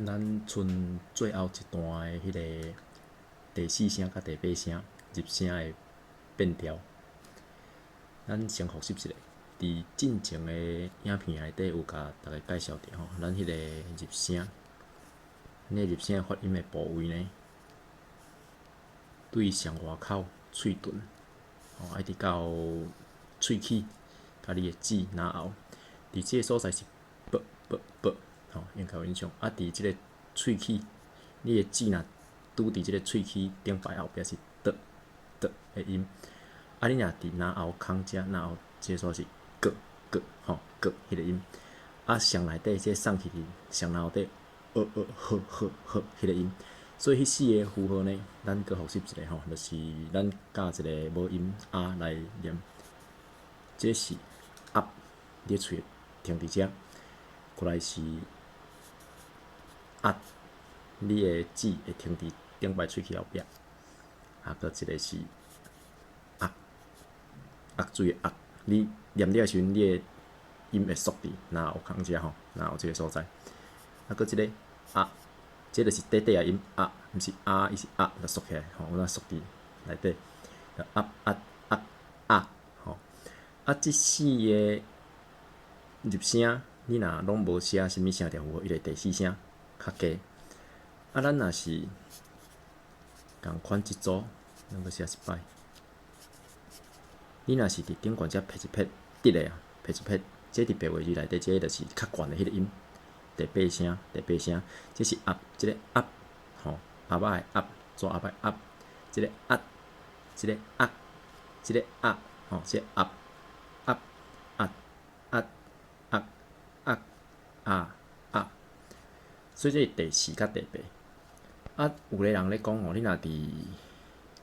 咱賰最後一段的彼个第四聲佮第八聲入聲的變調，咱先複習一下。佇進前的影片內底有共大家介紹著吼，咱彼個入聲，咱的入聲發音的部位呢，對上外口喙唇，吼，一直到喙齒，佮你的舌嚨喉，佇這个所在是啵啵啵，吼，應該有印象。啊，佇這个喙齒，你的舌若拄佇這个喙齒頂排後壁是的的的音。啊，你若佇嚨喉空遮，嚨喉這个所在是咯咯吼咯彼个音。啊，上內底這送去佇上嚨喉底，呃呃呵呵呵彼个音。所以彼四个符號呢，咱閣複習一下吼，就是咱教一个母音啊來念。這是鴨，你的喙停佇遮，過來是鴨，你的舌會停佇頂排喙齒後壁。啊，閣一个是鴨，鴨水的鴨，你念了的時陣，你的音會縮佇嚨喉空遮吼，嚨喉這个所在。啊，閣一個啊，這就是短短的音啊，毋是啊，伊是啊，就縮起來吼，有影縮佇內底。鴨鴨鴨啊，吼。啊，這四个入聲，你若攏無寫啥物聲調符號，伊就第四聲較低。啊，咱若是仝款這組，咱閣寫一擺。你若是佇頂懸遮撇一撇，直的啊，撇一撇，這佇白話字內底，這就是較懸的彼個音，第八聲，第八聲，這是鴨，這个鴨，吼，鴨仔的鴨，做鴨仔鴨，這个鴨，這个鴨，這个鴨，吼，這個鴨，鴨，鴨，鴨，鴨，鴨，啊，啊，所以這是第四佮第八。啊，有个人咧講吼，你若佇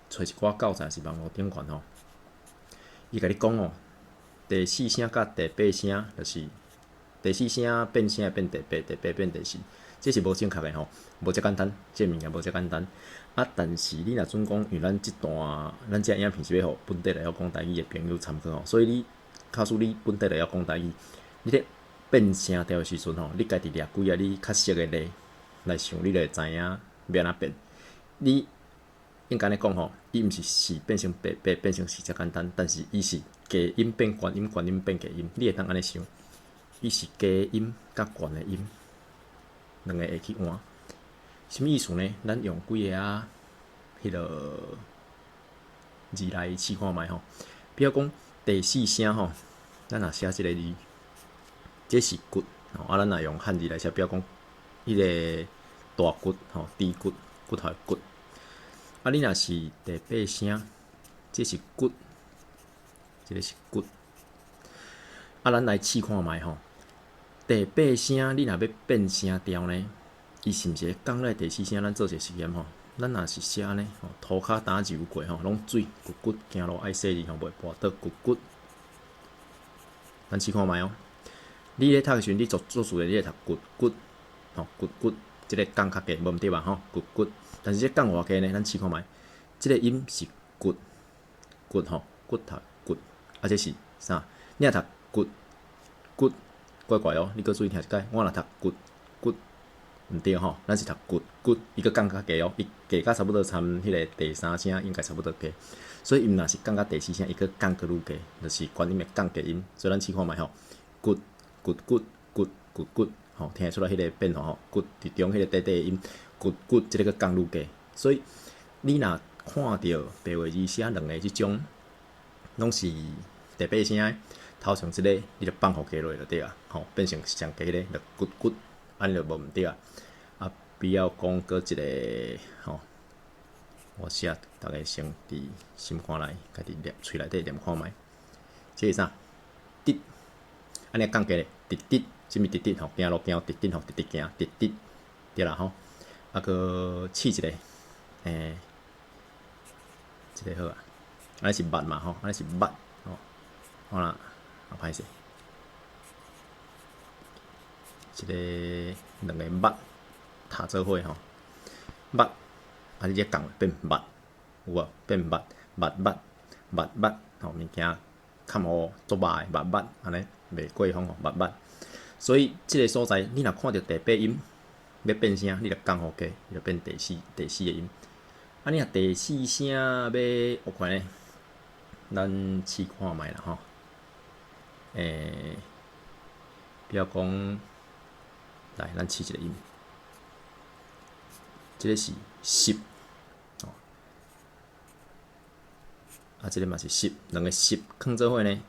揣一寡教材是網路頂懸吼，伊共你講哦，第四聲佮第八聲，就是第四聲變聲變第八，第八變第四，這是無正確的吼，無遮簡單，這物件無遮簡單。啊，但是你若準講，因為咱這段咱這影片是欲予本地會曉講台語的朋友參考吼，所以你假使你本地會曉講台語，你咧變聲調的時陣吼，你家己掠幾个你較熟的例來想，你就會知影欲按怎變。你應該按呢講吼，伊毋是四變成八，八變成四遮簡單，但是伊是低音變懸音，懸音變低音，你會當按呢想，伊是低音佮懸的音，兩个會去換。啥物意思呢？咱用幾个啊，彼个字來試看覓吼。比如講第四聲吼，咱若寫這个字，這是骨，吼啊，咱若用漢字來寫，比如講彼个大骨吼，豬骨，骨頭的骨。啊，你若是第八聲，這是骨，這个是骨。啊，咱來試看覓吼。第八聲你若欲變聲調呢，伊是毋是會降來第四聲？咱做一个實驗吼。咱若是寫按呢吼，塗跤焦油過吼，攏水骨骨行路愛細膩吼，袂跋倒骨骨。咱試看覓哦。你咧讀的時陣，你做做自然，你會讀骨骨吼，骨骨，這个降較低，無毋對吧？吼，骨骨。但是這降偌低呢？咱試看覓，這个音是骨骨吼，骨頭骨，啊，這是啥？你若讀骨骨，怪怪哦！你閣注意聽一擺，我若讀骨骨，毋對吼，咱是讀骨骨，伊閣降較低哦，伊低甲差不多參彼个第三聲，應該差不多低。所以伊若是降甲第四聲，伊閣降閣愈低，就是懸音會降低音。所以咱試看覓吼，骨骨骨骨骨骨，吼，聽會出來彼個變化吼，骨佇中彼个短短的音，骨骨，這个閣降愈低。所以你若看著白話字寫兩个這種，攏是第八聲的，頭前這个你就放予加落就對啊，吼，變成上低彼个就骨骨，按呢就無毋對啊。啊，比較講閣一个吼，我寫逐家先佇心肝內，家己念喙內底念看覓。這是啥？直，按呢降低咧，直直，啥物直直吼？行路行直直吼，直直行，直直，對啦吼。啊，閣試一个，這个好啊，按呢是捌嘛吼，按呢是捌吼，好啦，啊歹勢，這个兩个捌讀做伙吼，捌，啊你這降變捌，有無？變捌，捌捌捌捌，吼物件較無足肉的捌捌，按呢袂過風吼，捌捌。所以這个所在，你若看著第八音，欲變聲，你就降予低，你就變第四個音。啊，你若第四聲欲學懸呢，咱試看覓啦吼。比如講，來，咱試一個音，這个是十，吼，啊，這个嘛是十，兩个十囥做伙呢，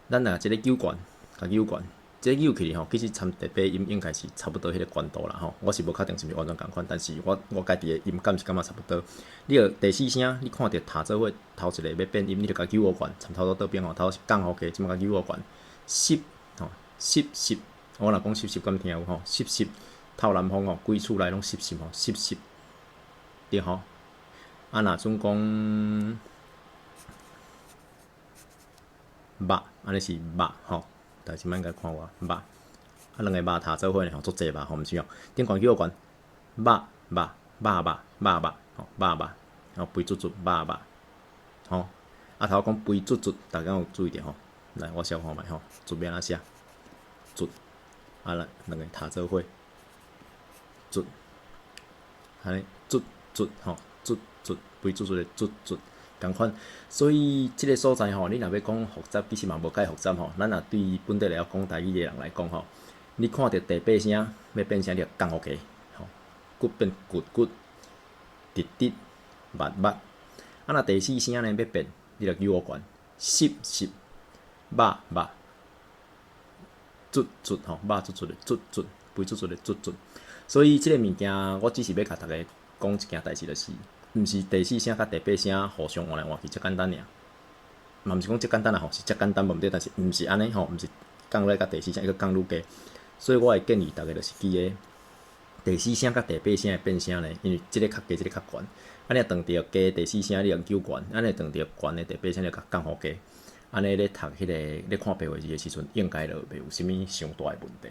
咱若這个糾懸，共糾懸，這个糾起來吼，其實參第八音應該是差不多彼个懸度啦吼。我是無確定是毋是完全仝款，但是我家己的音感是感覺差不多。你著第四聲，你看著踏做伙頭一個欲變音，你著共糾予懸，參頭拄倒邊吼，頭是降予低，這擺共糾予懸，十吼，十十，我若講十十敢聽有吼？十十透南風吼，規厝內攏濕濕吼，濕濕，對吼。啊，若準講肉，按呢是肉吼，大家這擺應該看有肉，啊，兩個肉疊做伙呢吼，足濟肉吼，毋是哦。頂懸糾予懸，肉肉肉肉肉肉吼，肉肉，吼肥嘟嘟肉肉，吼。啊，頭講肥嘟嘟，大家有注意著吼。來，我小看覓吼，嘟欲按怎寫？嘟，啊，來兩个疊做伙，嘟，按呢嘟嘟吼，嘟嘟肥嘟嘟的嘟嘟，仝款。所以這个所在吼，你若欲講複雜，其實嘛無介複雜吼。咱若對本地會曉講台語的人來講吼，你看著第八聲欲變聲，你就降予低，吼，骨變骨骨，直直，密密。啊，若第四聲呢欲變，你就糾予懸，濕濕，肉肉，嘟嘟吼，肉嘟嘟的嘟嘟，肥嘟嘟的嘟嘟。所以這个物件，我只是欲共大家講一件代誌，就是，毋是第四聲佮第八聲互相換來換去遮簡單爾，嘛毋是講遮簡單啦吼，是遮簡單無毋對，但是毋是按呢吼，毋是降落來佮第四聲會閣降愈低。所以我會建議大家就是記得第四聲佮第八聲的變聲呢，因為這个較低，這个較懸。啊，你若當著低第四聲，你用糾懸；啊，你當著懸的第八聲，你共降予低。按呢咧讀彼个咧看白話字的時陣，應該就袂有啥物傷大的問題。